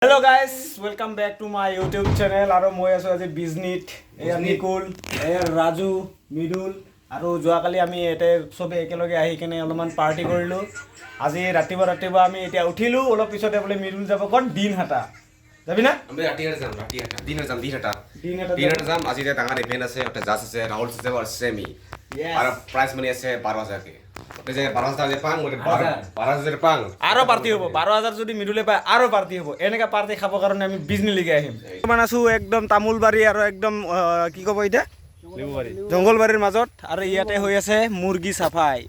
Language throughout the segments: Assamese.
Hello guys, welcome back to my YouTube channel. আৰু মই আছোঁ আজি বিজনীত। এয়া নিকুল, এয়া ৰাজু, মৃদুল। আৰু যোৱাকালি আমি ইয়াতে চবে একেলগে আহি কেনে অলপমান পাৰ্টি কৰিলোঁ। আজি ৰাতিপুৱা ৰাতিপুৱা আমি এতিয়া উঠিলোঁ, অলপ পিছতে বোলে মৃদুল যাব ক'ত? দিনহাটা যাবি না? আমি ৰাতিহাটা যাম, ৰাতিহাটা, দিনহাটা যাম, দিনহাটা। দিনহাটা। দিনহাটা যাম। আজি এতিয়া ডাঙৰ ইভেণ্ট আছে, তাতে জাজ আছে, ৰাহুল আছে আৰু চেমি। আৰু প্ৰাইজ মানি আছে 12,000কে। তাতে যে 12,000 যে পাং, মই 12,000 পাং। আৰু পাৰ্টি হ'ব। 12,000 যদি মৃদুলে পায়, আৰু পাৰ্টি হ'ব। এনেকুৱা পাৰ্টি খাবৰ কাৰণে আমি বিজনীলৈকে আহিম। বৰ্তমান আছোঁ একদম তামোলবাৰী আৰু একদম কি ক'ব এতিয়া, জংঘলবাৰীৰ মাজত। আৰু ইয়াতে হৈ আছে মুৰ্গী চাফাই।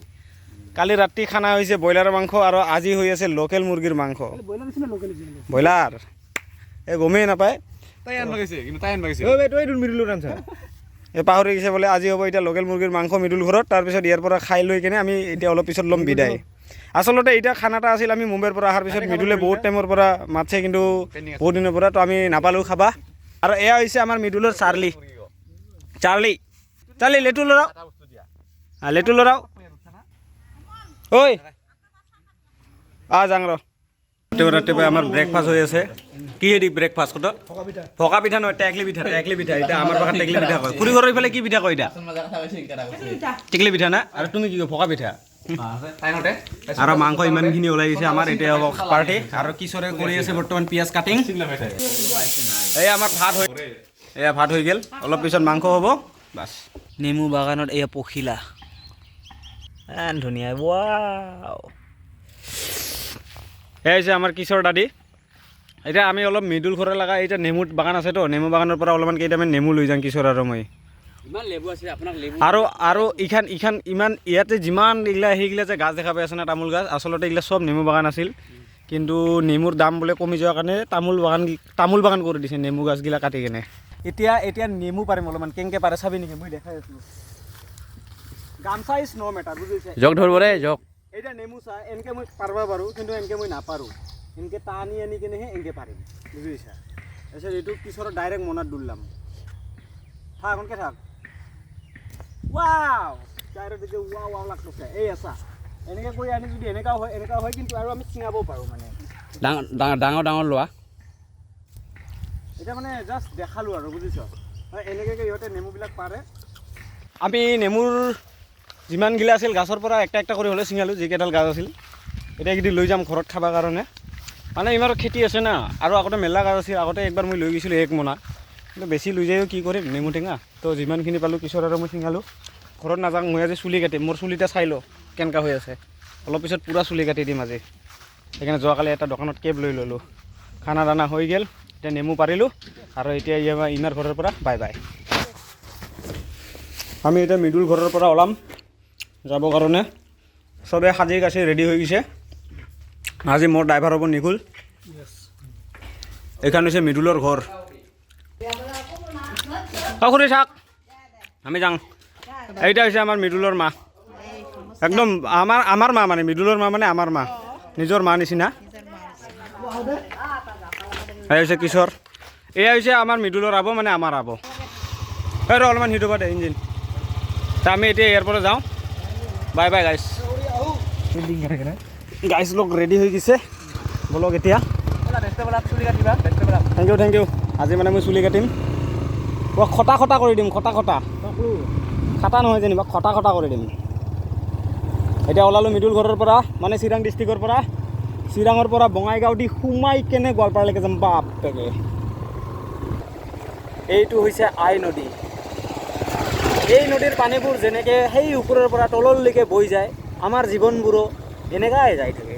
কালি ৰাতি খানা হৈছে ব্ৰইলাৰৰ মাংস আৰু আজি হৈ আছে লোকেল মুৰ্গীৰ মাংস। ব্ৰইলাৰ এই গমেই নাপায়। তাই আনবা গৈছে, কিন্তু তাই আনবা গৈছে। ঐ বে, তই মৃদুলৰ আনছা। এই পাহৰি গৈছে বোলে। আজি হ'ব এতিয়া লোকেল মুৰ্গীৰ মাংস মৃদুল ঘৰত। তাৰপিছত ইয়াৰ পৰা খাই লৈ কেনে আমি এতিয়া অলপ পিছত ল'ম বিদায়। আচলতে এতিয়া খানা এটা আছিল, আমি মুম্বাইৰ পৰা অহাৰ পিছত মৃদুলে বহুত টাইমৰ পৰা মাতছে, কিন্তু বহুত দিনৰ পৰা তো আমি নাপালোঁ খাবা। আৰু এয়া হৈছে আমাৰ মৃদুলৰ চাৰ্লি। চাৰ্লি, চাৰ্লি, লেটু লৰাও, লেটু লৰাও। ঐ আ যাং ৰ। ৰাতিপুৱা ৰাতিপুৱা আমাৰ ব্ৰেকফাষ্ট হৈ আছে। কি হেৰি ব্ৰেকফাষ্ট কত? ভকা পিঠা নহয়, টেকলি পিঠা, টেকলি পিঠা। এতিয়া আমাৰ ভাষাত টেকলি পিঠা কয়। খুৰী ঘৰৰ ইফালে কি পিঠা কয় এতিয়া? টেকলি পিঠা না? আৰু তুমি কি কয়? ভকা পিঠা। আৰু মাংস ইমানখিনি ওলাই গৈছে আমাৰ। এতিয়া হ'ব পাৰ্টি। আৰু কিশোৰে কৰি আছে বৰ্তমান পিঁয়াজ কাটিং। এই আমাৰ ভাত হৈ, এয়া ভাত হৈ গ'ল। অলপ পিছত মাংস হ'ব, বাছ। নেমু বাগানত এয়া পখিলা, ইমান ধুনীয়া, ৱাও। এয়া হৈছে আমাৰ কিশোৰ দাদী। এতিয়া আমি অলপ মৃদুল ঘৰৰ লগা এতিয়া নেমু বাগান আছেতো, নেমু বাগানৰ পৰা অলপমান কেইটামান নেমু লৈ যাম কিশোৰ আৰু মই। ইমান লেবু আছে আপোনাক লেবু। আৰু ইখান ইমান ইয়াতে যিমান এইগিলা সেইগিলা যে গাছ দেখা পাই আছে না, তামোল গাছ, আচলতে এইগিলা চব নেমু বাগান আছিল। কিন্তু নেমুৰ দাম বোলে কমি যোৱাৰ কাৰণে তামোল বাগান কৰি দিছে নেমু গাছগিলা কাটি কেনে। এতিয়া নেমু পাৰিম অলপমান। কেনেকৈ পাৰে চাবি নেকি? মই দেখাই আছোঁ। গামচা is no matter, বুজিছে? জগ ধৰিব দেই, জগ। এতিয়া নেমু চা, এনেকৈ মই পাৰিব পাৰোঁ, কিন্তু এনেকৈ মই নাপাৰোঁ। এনেকৈ টানি আনি কেনেহে এনেকৈ পাৰিম, বুজিছা? তাৰপিছত এইটো পিছত ডাইৰেক্ট মনাত ডুললাম। থাক, অনকে থাক। ৱাও, চাৰিদিকে ৱাও ৱাও লাগতেছে। এই আছা, এনেকৈ কৰি আনি যদি এনেকুৱাও হয়, এনেকুৱাও হয়, কিন্তু আৰু আমি ছিঙাবও পাৰোঁ মানে। ডাঙৰ ডাঙৰ ডাঙৰ ডাঙৰ লোৱা। এতিয়া মানে জাষ্ট দেখালোঁ আৰু, বুজিছ? এনেকৈ ইহঁতে নেমুবিলাক পাৰে। আমি নেমুৰ যিমানগিলা আছিল গাছৰ পৰা একটা একটা কৰি হ'লেও ছিঙালোঁ, যিকেইডাল গাছ আছিল। এতিয়া এইকেইদিন লৈ যাম ঘৰত খাবৰ কাৰণে। মানে ইমান খেতি আছে না। আৰু আগতে মেলা গাছ আছিল। আগতে একবাৰ মই লৈ গৈছিলোঁ এক মোনা, কিন্তু বেছি লৈ যায়ো কি কৰিম নেমু টেঙা? তো যিমানখিনি পালোঁ পিছত আৰু মই ছিঙালোঁ। ঘৰত নাযাওঁ মই, আজি চুলি কাটিম। মোৰ চুলিটা চাই ল কেনেকুৱা হৈ আছে। অলপ পিছত পূৰা চুলি কাটি দিম আজি। সেইকাৰণে যোৱাকালি এটা দোকানত কেব লৈ ল'লোঁ। খানা দানা হৈ গ'ল, এতিয়া নেমু পাৰিলোঁ আৰু এতিয়া ইমাৰ ঘৰৰ পৰা বাই বাই। আমি এতিয়া মৃদুল ঘৰৰ পৰা ওলাম যাবৰ কাৰণে। চবে সাজি কাচি ৰেডি হৈ গৈছে। আজি মোৰ ড্ৰাইভাৰ হ'ব নিকুল। এইখন হৈছে মৃদুলৰ ঘৰ। অ খুৰী, চাওক, আমি যাওঁ। এইটা হৈছে আমাৰ মৃদুলৰ মা। একদম আমাৰ মা, মানে মৃদুলৰ মা, মানে আমাৰ মা, নিজৰ মা নিচিনা। এই হৈছে কিশোৰ। এয়া হৈছে আমাৰ মৃদুলৰ আব, মানে আমাৰ আব। এই ৰ, অলপমান সিটো দে ইঞ্জিন। তা আমি এতিয়া ইয়াৰ পৰা যাওঁ। বাই বাই গাইছ। গাইছ লোক ৰেডি হৈ গৈছে। বলক এতিয়া। Thank U, thank U. আজি মানে মই চুলি কাটিম। খটা খটা কৰি দিম, খটা খটা। খাটা নহয় যেনিবা, খটা খটা কৰি দিম। এতিয়া ওলালোঁ মৃদুল ঘৰৰ পৰা, মানে চিৰাং ডিষ্ট্ৰিক্টৰ পৰা। চিৰাঙৰ পৰা বঙাইগাঁও দি সোমাই কেনে গোৱালপাৰালৈকে যাম। বাপেকে, এইটো হৈছে আই নদী। এই নদীৰ পানীবোৰ যেনেকৈ সেই ওপৰৰ পৰা তললৈকে বৈ যায়, আমাৰ জীৱনবোৰো এনেকুৱাই যাই থাকে।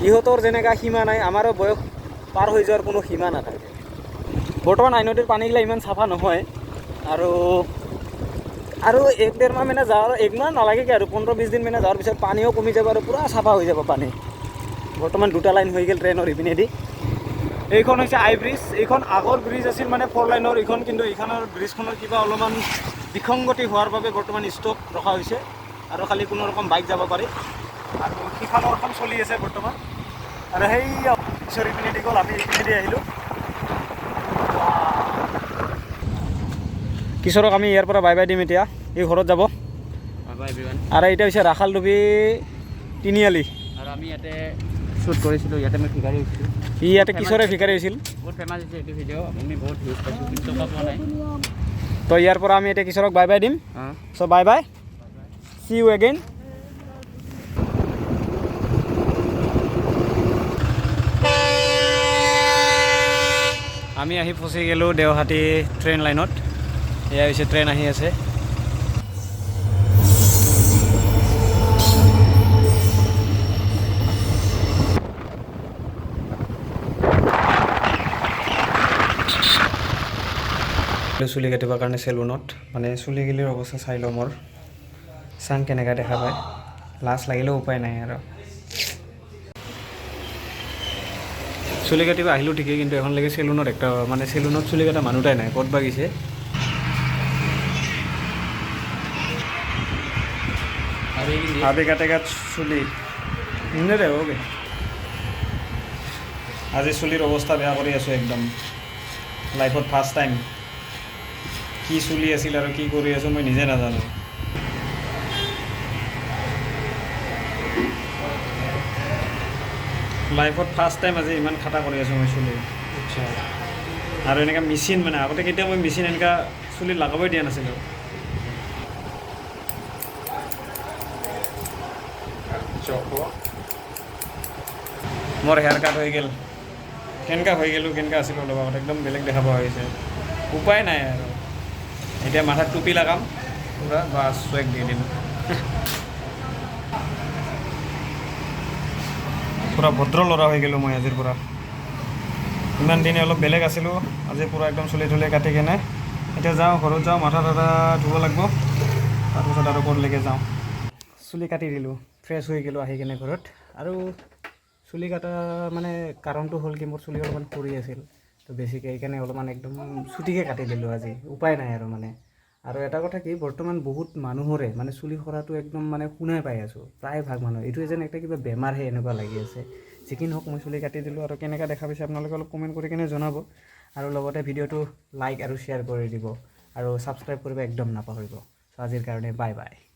ইহঁতৰ যেনেকা সীমা নাই, আমাৰো বয়স পাৰ হৈ যোৱাৰ কোনো সীমা নাথাকে। বৰ্তমান আই নদীৰ পানীগিলা ইমান চাফা নহয়। আৰু এক ডেৰ মাহ মানে যোৱাৰ, এক মাহ নালাগে আৰু 15-20 দিন মানে যোৱাৰ পিছত পানীও কমি যাব আৰু পূৰা চাফা হৈ যাব পানী। বৰ্তমান দুটা লাইন হৈ গ'ল ট্ৰেইনৰ ইপিনেদি। এইখন হৈছে আই ব্ৰিজ। এইখন আগৰ ব্ৰিজ আছিল, মানে ফ'ৰ লাইনৰ এইখন। কিন্তু এইখনৰ ব্ৰিজখনৰ কিবা অলপমান বিসংগতি হোৱাৰ বাবে বৰ্তমান ষ্টপ ৰখা হৈছে আৰু খালি কোনো ৰকম বাইক যাব পাৰি। আৰু সিফালৰখন চলি আছে বৰ্তমান। আৰু সেই পিছৰ ইপিনেদি গ'ল, আমি ইপিনেদি আহিলোঁ। কিশোৰক আমি ইয়াৰ পৰা বাই বাই দিম। এতিয়া এই ঘৰত যাব। Bye bye everyone. আৰু এতিয়া হৈছে ৰাখালডুবি তিনিআলি। আৰু আমি ইয়াতে শ্বুট কৰিছিলোঁ, ইয়াতে মই ভিখাৰী হৈছিলোঁ। সি ইয়াতে কিশোৰে ভিখাৰী হৈছিল। বহুত ফেমাছ হৈছে এইটো ভিডিঅ', আমি বহুত ভিউজ পাইছোঁ, কিন্তু টকা পোৱা নাই। তো ইয়াৰ পৰা আমি এতিয়া কিশোৰক বাই বাই দিম। So bye bye, see you again. আমি আহি ফচি গ'লোঁ দেওহাটী ট্ৰেইন লাইনত। এয়া হৈছে, ট্ৰেইন আহি আছে। চুলি কাটিবৰ কাৰণে চেলুনত, মানে চুলিগিলিৰ অৱস্থা চাই লওঁ মোৰ, চাং কেনেকুৱা দেখা পায়। লাজ লাগিলেও উপায় নাই আৰু। চুলি কাটিব আহিলোঁ ঠিকেই, কিন্তু এখনলৈকে চেলুনত একটা মানে চেলুনত চুলি কটা মানুহটাই নাই, ক'ত বা গৈছে। अभी কাটেগা চুলি নে অ'কে। আজি চুলিৰ অৱস্থা বেয়া কৰি আছোঁ একদম। লাইফত ফাৰ্ষ্ট টাইম কি চুলি আছিল আৰু কি কৰি আছোঁ মই নিজে নাজানো। লাইফত ফাৰ্ষ্ট টাইম আজি ইমান খাটা কৰি আছোঁ মই চুলি। আৰু এনেকুৱা মেচিন, মানে আগতে কেতিয়াও মই মেচিন এনেকুৱা চুলি লগাবই দিয়া নাছিলোঁ। মোৰ হেয়াৰ কাট হৈ গ'ল। কেনেকুৱা হৈ গ'লোঁ, কেনেকুৱা আছিলোঁ অলপ আগত, একদম বেলেগ দেখা পোৱা হৈছে। উপায় নাই আৰু। এতিয়া মাথাত টুপি লগাম পূৰা, বাছ, চুৱেক দি দিম। পূৰা ভদ্ৰ ল'ৰা হৈ গ'লোঁ মই আজিৰ পৰা। ইমান দিনে অলপ বেলেগ আছিলোঁ, আজি পূৰা একদম চুলি তুলি কাটি কেনে এতিয়া যাওঁ, ঘৰত যাওঁ, মাথা তাথা ধুব লাগিব, তাৰপিছত আৰু ক'লৈকে যাওঁ। চুলি কাটি দিলোঁ, ফ্ৰেছ হৈ গ'লোঁ আহি কেনে ঘৰত। আৰু চুলি কটা মানে কাৰণটো হ'ল কি, মোৰ চুলি অলপমান সৰি আছিল তো বেছিকৈ, সেইকাৰণে অলপমান একদম চুটিকৈ কাটি দিলোঁ আজি, উপায় নাই আৰু। মানে আৰু এটা কথা কি, বৰ্তমান বহুত মানুহৰে মানে চুলি সৰাটো একদম মানে শুনাই পাই আছোঁ, প্ৰায়ভাগ মানুহ এইটো যেন একটা কিবা বেমাৰহে এনেকুৱা লাগি আছে। যি কি নহওক, মই চুলি কাটি দিলোঁ আৰু কেনেকুৱা দেখা পাইছে আপোনালোকে অলপ কমেণ্ট কৰি কেনে জনাব আৰু লগতে ভিডিঅ'টো লাইক আৰু শ্বেয়াৰ কৰি দিব আৰু ছাবস্ক্ৰাইব কৰিব একদম নাপাহৰিব। চ' আজিৰ কাৰণে বাই বাই।